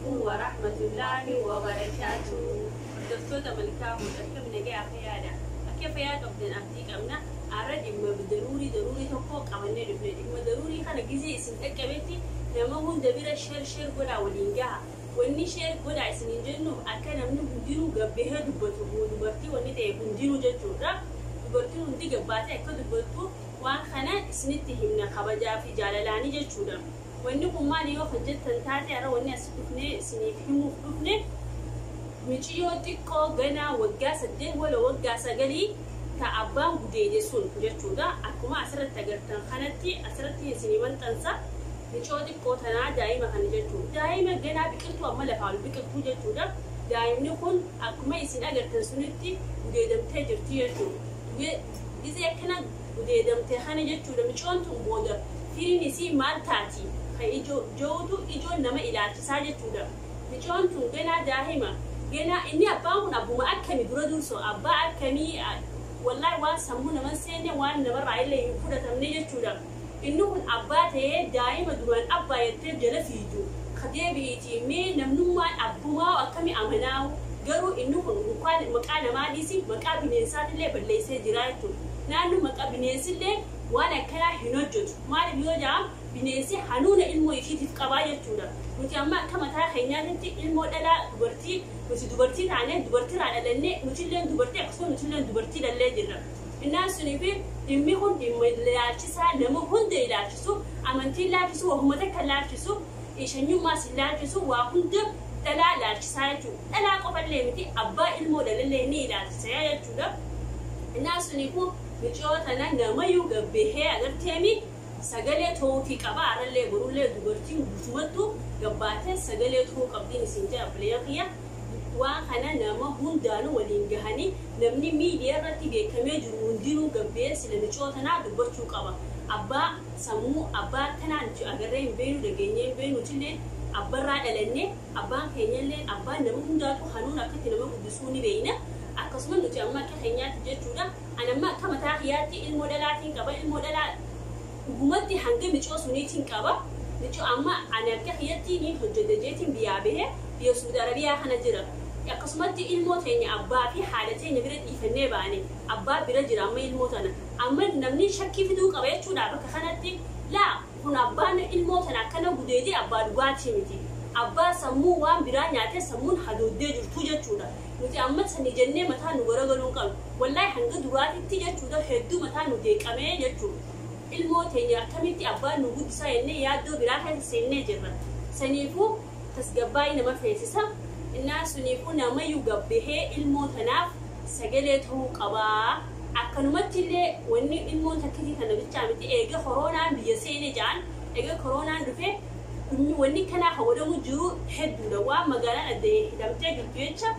Alaikum wa rahmatullahi wa barakatuh. Hordoftoota Malkaa Huud, akkam nagaa fayyaadha? Akka fayyaa qabdan abdii qabna. Har'a dhimma daruurii daruurii tokko qabannee dhufne. Dhimma daruurii kana gizee isin dhaqqabetti nama hunda bira share share godhaa waliin gaha. Wanni share godhaa isiniin jennuuf akka namni hundinuu gabbahee dubbatu, dubartii wanni ta'e hundinuu jechuudha. Dubartiin hundi gabbaatee akka dubbattu waan kana isinitti himna kabajaa fi jaalalaanii jechuudha. Wanni kun maali yoo hojjettan taate, har'a wanni as dhufnee isiniif himuuf dhufne miciyyoo xiqqoo ganaa waggaa 8 wala waggaa 9 ta abbaan gudeede sun jechuudha. Akkuma asirratti agartan kanatti asirratti isinii maxxansa. Micoo xiqqoo tanaa daa'ima kana jechuudha. Daa'ima ganaa biqiltuu amma lafaa ol biqiltuu jechuudha. Daa'imni kun akkuma isin agartan sunitti gudeedamtee jirti jechuudha. Gizee akkana gudeedamte kana jechuudha, micoon tun booda firiin isii maal taati? Kan ijoo jootu ijoon nama ilaalchisaa jechuudha. Micoon tun ganaa daa'ima. Ganaa inni abbaan kun abbuma akkamii dura dursoo abbaa akkamii? Wallaahi waan sammuu nama seenne, waan namarraa illee hin fudhatamne jechuudha. Inni kun abbaa ta'ee daa'ima duraan abbaa jettee jala fiidu ka deebi'iiti mee namnummaan abbumaa akkamii amanaawu? Garuu inni kun mukaan maqaa namaa dhiisi, maqaa bineensaatillee balleessee jira jechuudha. Naannoo maqaa bineensillee waan akkanaa hin hojjetu. Maaliif yoo jedhamu, bineensi hanuuna ilmoo ishiitiif qabaa jechuudha. Nuti amma akka mataa keenyaatitti ilmoo dhalaa dubartii, nuti dubartii taanee dubartiirraa dhalannee, nutillee dubartii, akkasuma nutillee dubartii dhallee jirra. Innaan sunii fi dhimmi kun dhimma ilaalchisaa nama hunda ilaalchisu, amantii ilaalchisu, wahuma takka ilaalchisu, shanyummaas ilaalchisu, waa hunda dhalaa ilaalchisaa jechuudha. Dhalaa qofallee miti, abbaa ilmoo dhalallee ni ilaalchisa jechuudha. Innaan suniifuu miciyoo tana namayyuu gabbahee agarteemi sagalee ta'uufii qaba. Arallee borullee dubartiin guutumattu gabbaatee sagalee ta'uu qabdiin isin jedha, obboleeyyan kiyya. Waan kana nama hundaanuu waliin gahanii namni miidiyaa irratti beekamee jiru hundinuu gabbee sila miciyoo tanaa dubbachuu qaba. Abbaa sammuu abbaa akkanaa nuti agarree hin beeknu, dhageenyee hin beeknu. Nutillee abbarraa dhalannee, abbaan keenyallee abbaan nama hundaatu hanuun akkatti nama guddisuu ni beekna. Akkasuma nuti amma akka keenyaatti jechuudha. Ani amma akka mataa kiyyaatti ilmoo dhalaatiin qaba. Ilmoo dhalaa dhugumatti hanga micoo suniitiin qaba. Micoo amma ani akka kiyyatti ni hojjedha jeetiin biyyaa bahee biyya Suudi Arabiyaa kana jira. Akkasumatti ilmoo teenya abbaa fi haadha teenya bira dhiifannee baane, abbaa bira jira amma ilmoo tana. Amma namni shakkii fiduu qaba jechuudha bakka kanatti. Laa, kun abbaan ilmoo tana akkana gudeedee abbaa dhugaatii miti. Abbaa sammuu waan biraa nyaatee sammuun hadooddee jirtu jechuudha. Nuti amma sani jennee mataa nu garagaluu hin qabnu. Wallaahi hanga duraatitti jechuudha hedduu mataa nu deeqamee jechuudha. Ilmoo teenya akkamitti abbaan nu guddisaa jennee yaaddoo biraa keessa seennee jirra. Saniifuu tasgabbaa'ii nama feesisa. Innaan suniifuu namayyuu gabbahee ilmoo tanaaf sagalee ta'uu qabaa. Akkanumatti illee wanni ilmoon takkitii tana bichaa miti, eega koronaan biyya seene ja'an, eega koronaan dhufe wanni kanaa kan godhamu jiru hedduudha. Waan magaalaan adda hidhamtee jirtu jecha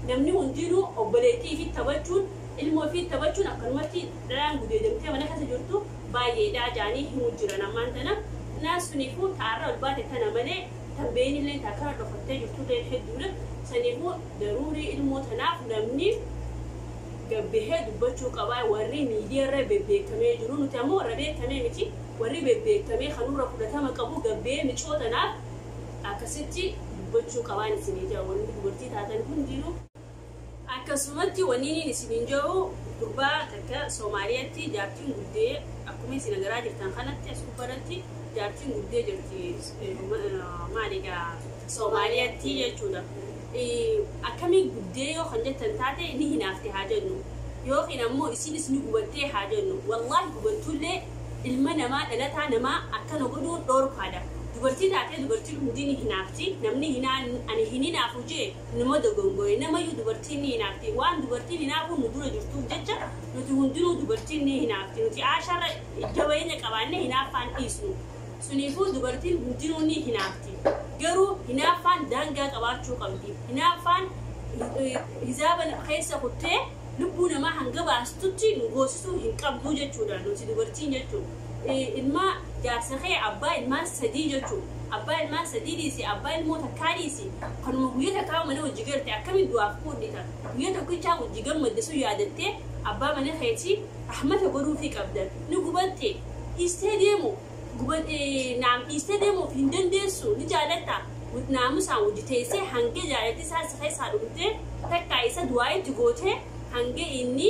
namni hundinuu obboleettii fi taphachuun, ilmoo fi taphachuun, akkanumatti dhalaan gudeedamtee mana keessa jirtu baay'eedha jaanii himuu jiran ammaan tana. Innaan suniifuu taarra ol baate tana malee tan beeyinillee taakana dhokattee jirtullee hedduudha. Saniifuu daruurii ilmoo tanaaf namni gabbahee dubbachuu qabaa. Warri miidiyaa irra bebbeekamee jiru, nuti ammoo warra beekamee miti, warri bebbeekamee kanurra fudhatama qabu gabbahee micoo tanaaf akkasitti dubbachuu qabaan isinii jira, wanni dubartii taatan hundinuu. Akkasumatti wanni inni isiniin jiru, gurbaa takka Soomaaliyaatti jaartiin guddee, akkuma isin agaraa jirtan kanatti as gubbaratti jaartiin guddee jirti maaligaa Soomaaliyaatti jechuudha. Akkamiin guddee yoo kan jettan taate, ni hinaafte haa jennu. Yookiin ammoo isinis ni gubattee haa jennu. Wallaahi gubattullee ilma namaa dhalataa namaa akkana godhuun dhoorkaadha. Dubartii taatee dubartiin hundi ni hinaafti. Namni ani hin hinaafu jee nama dogongore namayyuu dubartiin ni hinaafti. Waan dubartiin hinaafuu nu dura jirtuuf jecha nuti hundinuu dubartiin ni hinaafti. Nuti aasharra jabeenya qabaannee hinaaffaan dhiisnu. Suniifuu dubartiin hundinuu ni hinaafti. Garuu hinaaffaan daangaa qabaachuu qabdi. Hinaaffaan hizaaba keessa kuttee lubbuu namaa hanga baastutti nu goosisuu hin qabdu jechuudha nuti dubartiin jechuudha. Ilma jaarsa kee abbaa ilmaan sadii jechuudha. Abbaa ilmaan sadii dhiisi, abbaa ilmoo takkaa dhiisi. Kanuma guyyaa takkaa mana hojii garte akkamiin du'aaf kuudhita? Guyyaa tokkichaa hojii gammadde sun yaadattee abbaa mana keetii rahmata godhuufii qabdan. Ni gubatte dhiistee deemu, naam dhiistee deemuuf hin dandeessu, ni jaalatta. Naamusaan hojii teessee hanga jaalatti isaa si keessaa dhumtee takkaa isa du'aa itti gootee hanga inni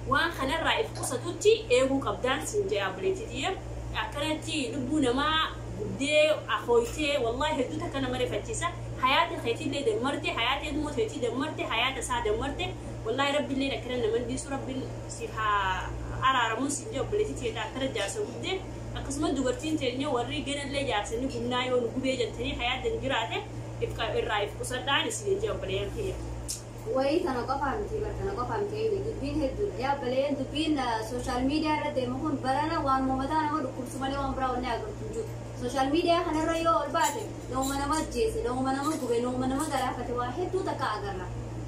waan kanarraa if qusatutti eeguu qabdaan siin jee ableetitiyya. Akkanatti lubbuu namaa gubdee afooytee wallaahi hedduu takka nama rifachiisa. Hayaata keetiillee dammarte, hayaata ilmoo keetii dammarte, hayaata isaa dammarte. Wallaahi rabbiillee akkana nama dhiisu rabbiin siif haa araaramuun siin jee obboleettii akkana jaarsa gubdee. Akkasuma dubartiin teenya warri ganallee jaarsanii gumnaa yoo nu gubee jettanii hayaatan jiraate irraa if qusadhaan isin jee obboleeyyan kiyya. Wayii tana qofaa miti bar tana qofaa miti eenyu dubbiin hedduudha. Yaa obboleeyyan dubbiin social media irra deemu kun barana waan uummataa nama dhukkubsu malee waan biraa wanni agartu hin jiru. Social media kanarra yoo ol baate nama nama ajjeese, nama nama gube, nama nama galaafate waa hedduu takka agarra.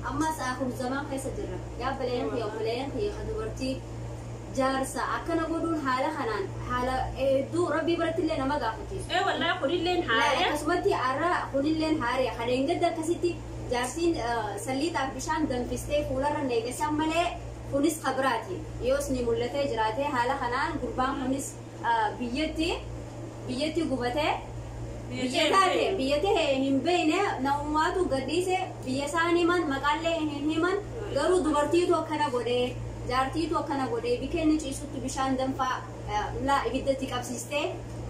Ammas akhiru zamaan keessa jirra. Yaa obboleeyyan kiyya obboleeyyan kiyya ka dubartii jaarsa akkana godhuun haala kanaan haala hedduu rabbii biratti illee nama gaafachiisu. Ee wallaahi kunilleen haaree. Akkasumatti har'a kunilleen haaree kanneen gadda akkasitti jaarsiin salliixaaf bishaan danfistee fuularra neeqesan malee kunis kabiraati. Yoos ni mul'atee jiraatee haala kanaan gurbaan kunis biyyatti gubatee biyya taate biyya ta'e hin beekne namumaatu gadhiise biyya isaan himan maqaallee hin himan garuu dubartiitu akkana godhee jaartiitu akkana godhee bikenni ciisutti bishaan danfaa ulaa ibiddatti qabsiistee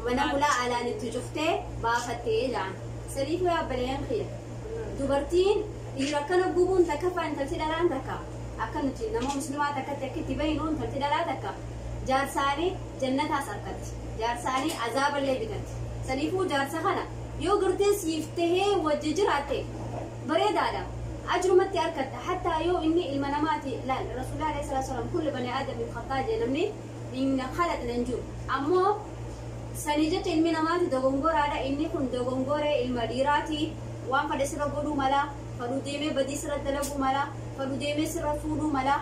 mana ulaa alaan itti cuftee baafattee jaan. Sadiifuu yaabbaleen kiyya. Dubartiin dhiira akkana gubuun takka faa intalti dhalaan takka akka nuti nama muslimaa takkatti akka itti bahinu intalti dhalaa takka jaarsaanii jannataas harkatti jaarsaanii azaaballee bitatti. Saniifuu jaarsa kana yoo gartee siif tahee wajji jiraatte bareedaadha. Ajrumatti harkatta hattaa yoo inni ilma namaati laal rasuulillah alayhi salaatu wasalaam kulli bani aadamiin khataa jee namni hin khalaqna hin jiru. Ammoo sanii jecha ilmi namaati dogongoraadha inni kun dogongoree ilma dhiiraati waan fedhe sirra godhuu mala fedhu deemee badii sirra dalaguu mala fedhu deemee sirra fuudhuu mala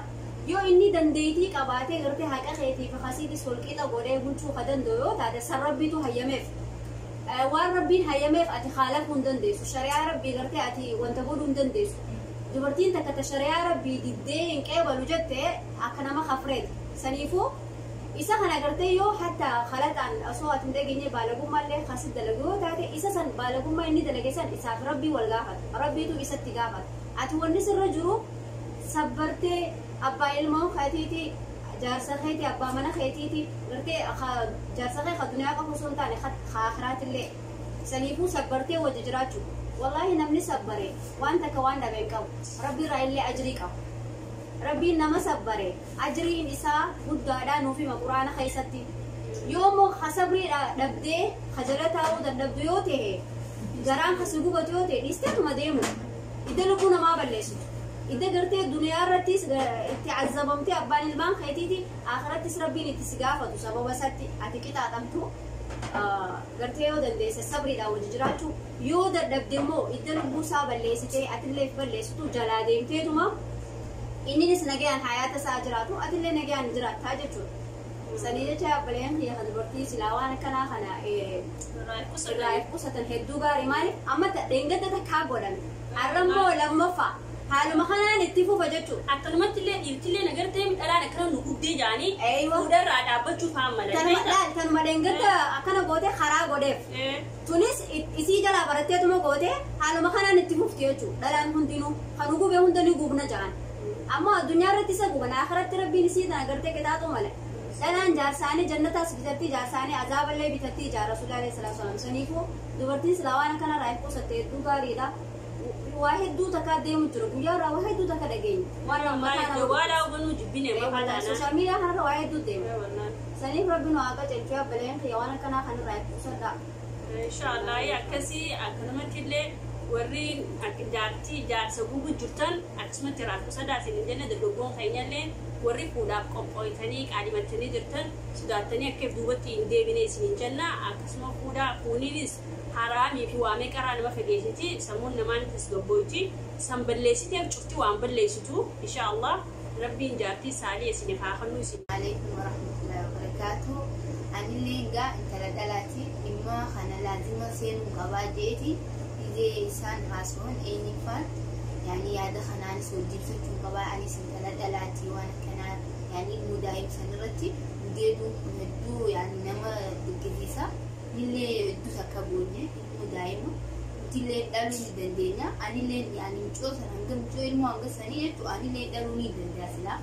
yoo inni dandeettii qabaatee gartee haqa keetii fi kasiitis walqixa godhee bulchuu ka danda'u yoo taate san rabbiitu hayyameef. Waan rabbiin hayyameef ati khaalafuu hin dandeessu shari'aa rabbii gartee ati wanta godhuu hin dandeessu. Dubartiin takka ta shari'aa rabbii diddee hin qeebalu jette akka nama kafreeti. Saniifuu isa kana gartee yoo hatta khalaxaan osoo ati hin dhageenye baalagummaallee kasi dalagu yoo taate isa san baalagummaa inni dalage san isaaf rabbii wal gaafata. Rabbiitu isatti gaafata. Ati wanni sirra jiru sabbartee abbaa ilmoo keetiiti jaarsa keetii abbaa mana keetiiti gartee jaarsa kee ka duniyaa qofa osoo hin taane ka akiraatillee saniifuu sabbartee wajji jiraachuu. Wallaahi namni sabbare waan takka waan dhabe hin qabu. Rabbi irraa illee ajrii qaba. Rabbiin nama sabbare ajriin isaa guddaadhaa nuuf hima quraana keessatti. Yoo immoo sabrii dhabdee jala taa'uu dadhabdu yoo ta'e garaan kasi gubatu yoo ta'e dhiisteetuma deemu. Idda lubbuu namaa balleessitu. Idda gartee duniyaa irrattis itti azabamtee abbaan ilmaan keetiiti akhirattis rabbiin itti si gaafatu sababa isaatti ati qixaaxamtu. Gartee yoo dandeesse sabriidhaan wajji jiraachuu yoo dadhabde immoo idda lubbuu isaa balleessitee atillee balleessitu jalaa deemteetuma inninis nagayaan hayaata isaa jiraatu atillee nagayaan jiraattaa jechuudha. Sanii jecha obboleeyyan kiyya kan dubartii silaa waan akkanaa kana irraa if qusatan hedduu gaarii maaliif amma dheengadda takkaa godhame har'a immoo lammaffaa haaluma kanaan itti fufa jechuudha. Akkanumatti illee dhiirtillee nagartee dhalaan akkana nu gubdee jaanii fuudharraa dhaabbachuuf haa malan. Tanuma dheengadda akkana gootee karaa godheef. Tunis isii jalaa baratteetuma gootee haaluma kanaan itti fufti jechuudha. Dhalaan hundinuu kan gubee hunda ni gubna jedhan. Ammoo addunyaa irratti isa guban akhiratti rabbiin isii tana gartee qixaaxuu mala. Dhalaan jaarsaanii jannataas bitatti jaarsaanii azaaballee bitatti jaa rasuulillah alayhi salaatu wasalaam. Saniifuu dubartiin silaa waan akkanarraa if qusatte hedduu gaariidha. Waa hedduu takka deemu jira guyyaa irraa waa hedduu takka dhageenya. Waan waan hubannuu jibbine maqaa taanaa. Social media kanarra waa hedduu deema. Saniif rabbiin waa qajeelchuu obboleeyyan kiyya waan akkanaa kanarraa if qusadhaa. Inshaallah akkasii akkanumatti illee warri jaartii jaarsa gubu jirtan akkasumatti irraa qusadhaa isin hin jenne dargaggoon keenyallee warri fuudhaaf qophooytanii qaadimattanii jirtan sodaattanii akka duubatti hin deebine isin hin jenna akkasuma fuudhaa fuuniinis haraamii fi waamee qaraa nama fageessiti sammuun namaan tasgabbooti san balleessiteef cufti waan balleessitu inshaallah rabbiin jaartii saalii isiniif haa kennu isin. Alaikum warahmatullahi wabarakatuh. Anillee egaa intala dhalaati dhimma kana laazima seenuu qabaa jeeti ijee isaan haasawwan eenyuffaan yaani yaada kanaanis wajji ibsachuu qabaa anis intala dhalaati waan akkanaa yaani mudaa'im sanirratti gudeeduun kun hedduu yaani nama dinqisiisa. Nillee hedduu takka boonye ilmoo daa'ima nuti Nutillee dhaluu ni dandeenya. Anillee ani mucoo sana hanga mucoo ilmoo hanga sanii jechuun anillee dhaluu ni danda'a silaa.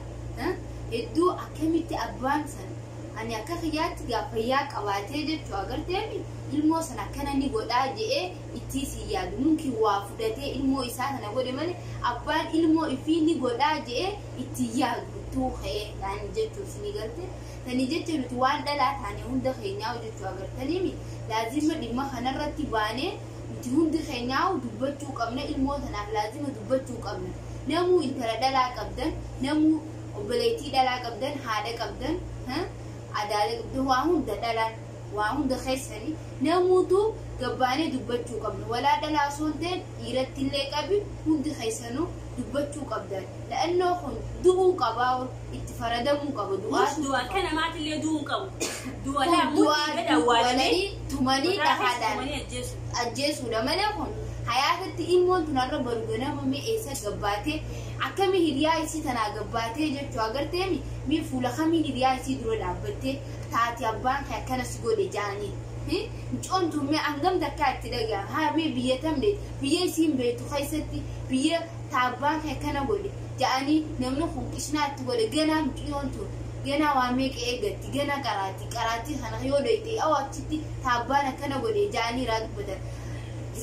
Hedduu akkamitti abbaan sana ani akka kiyyaatti gaafayyaa qabaatee jechuu agarteemi ilmoo sana akkana ni godhaa je'ee itti si yaadu mumkin waa fudhatee ilmoo isaa sana godhe malee abbaan ilmoo ifii ni godhaa je'ee itti yaadu tuu ka'ee yaani jechuu isinii galte sanii jecha nuti waan dhalaa taane hunda keenyaa jechuu agartaniimi laazima dhimma kanarratti baanee nuti hundi keenyaa dubbachuu qabna ilmoo sanaaf laazima dubbachuu qabna namuu intala dhalaa qabdan namuu obboleettii dhalaa qabdan haadha qabdan adaala qabdan waa hunda dhalaan waa hunda keessanii namuutu gabbaanee dubbachuu qabna walaa dhalaa osoo hin ta'in dhiirattillee qabi hundi keessanuu dubbachuu qabdan la'annoo kun du'uu qabaa itti faradamuu qaba du'aatu Du'a akka namaatillee du'uu hin qabu. Du'a kun laa du'aa murtii gad awwaalamee walanii tumanii dhagaadhaan tumanii ajjeesu. Ajjeesuudha malee kun hayaatatti ilmoon tunarra baru ganama mee eessa gabbaatee akkami hiriyaa isii tanaa gabbaatee jechuu agarteemi mee fuula kamiin hiriyaa isii dura dhaabbattee taate abbaan kee akkana si godhe jaanii. Mucoon tun mee hangam takkaa itti dhaga'ama haa mee biyya tamne biyya isiin beektu keessatti biyya taabbaan kee akkana godhe ja'anii namni kun qishnaa itti godhe ganaa mucoon tun ganaa waa meeqa eeggatti gana qaraatti qaraatti kana yoo dhoyte awwa achitti taabbaan akkana godhe ja'anii irraa dubbatan.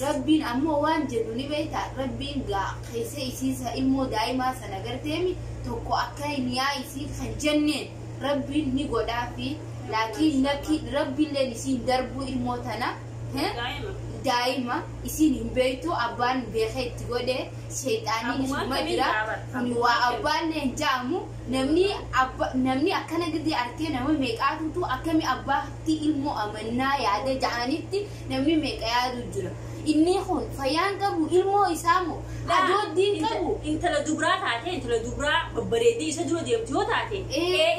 Rabbiin ammoo waan jedhu ni beekta rabbiin gaa keessa isiisa ilmoo daa'imaa sana garteemi tokko akka niyaa isii kan jenneen rabbiin ni godhaa fi laakiin lakki rabbiilleen isiin darbuu ilmoo tana Daa'ima. Daa'ima isiin hin beektu abbaan beekee itti godhe sheexaaniin Abbummaan isuma kamiin jira dhaabata? kuni waa abbaallee hin ja'amu namni namni akkana gadi arkee nama meeqaatutu akkami abbaatti ilmoo amannaa yaada ja'anitti namni meeqa yaadu jira inni kun fayyaan qabu ilmoo isaa moo adooddiin qabu Intala dubraa taate intala dubraa babbareeddii isa dura deemtu yoo taate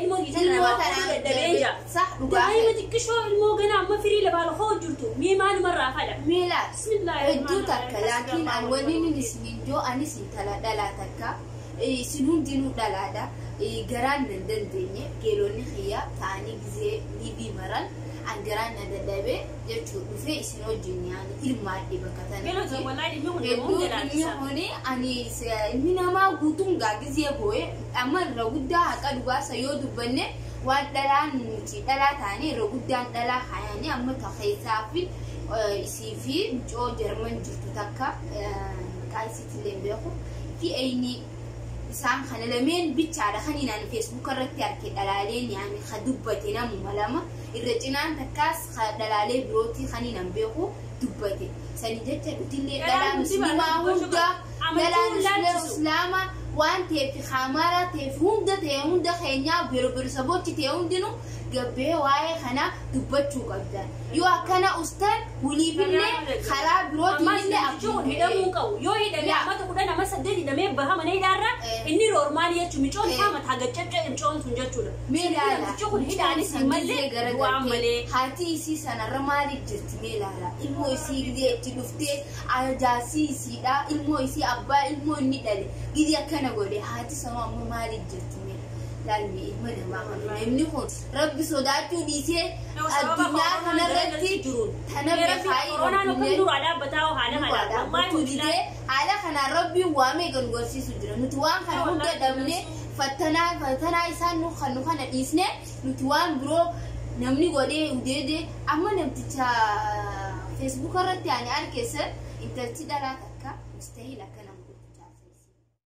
ilmoo isa ilmoo namaa tanaa dadhabee jira. Sah dhugaa Daa'ima xiqqishoo ilmoo ganaa amma firii lafaa lafoo jirtu mee maalumarraa fadha. Miila Bismillahirrahmanirrahim. hedduu takka laakiin an waliin isinin joo anis intala dhalaa takka isin hundinuu dhalaadha garaan nan dandeenye geelonni xiyyaa ta'anii gizee liibii maran an garaan na dadhabe jechuu dhufee isin wajjin yaani hirmaadhe bakka Geelota tanatti. wallaahi dhimmi kun nama Hedduu hunda dhimmi laalchisa. kuni ani ilmi namaa guutuun gaa gizee boo'e amma irra guddaa haqa dhugaasa yoo dubbanne waan dhalaan nuti dhalaa taane irra guddaan dhalaa hayaanii amma takeessaa fi isii fi mucoo jarman jirtu takka maqaa isiitillee hin beeku fi ayni isaan kana lameen bichaadha kan inni feesbuuk irratti arge dhalaaleen yaani ka dubbate namuma lama irra cinaan takkaas ka dhalaalee birootii kan inni beeku dubbate sani jecha nutillee dhalaa muslimaa hunda dhalaa muslima waan ta'eef hamara ta'eef hunda ta'e hunda keenyaa birobirosabochi ta'e hundinuu gabbee waa'ee kana dubbachuu qabdan yoo akkana ustan waliifillee karaa Ammas birootiinillee namtichi kun hidhamuu qabu. Yoo hidhamee Yaa. amata 10 ama 8 hidhamee baha mana hidhaarra inni roormaali jechuun micoon isaa mataa gaccacca micoon sun jechuudha. Meelaala. Namtichi kun hidhaanis hin malle du'aan malee. Haati isii sanarra maaliif jirti meelaala? Ilmoo isii gidee itti dhuftee ajaasii isiidha. Ilmoo isii abbaa ilmoo inni dhale. Gidee akkana godhe haati sanuu ammoo maaliif jirti meela? Laalmi ilma namaa kana namni kun rabbi sodaachuu dhiisee addunyaa kanarratti tana beekaa Koronaan akka duraa dhaabbataa haala kana. Wallaahi dhaabbachuu didee haala kanaan rabbiin waamee kan gorsiisu jira nuti waan kana hunda dhabne fattanaa fattanaa isaan nu kan nu kana dhiisne nuti waan biroo namni godhee udeede amma namticha feesbuuk irratti ani argeessan intalti dhalaa takka mustahil akka nama godhu.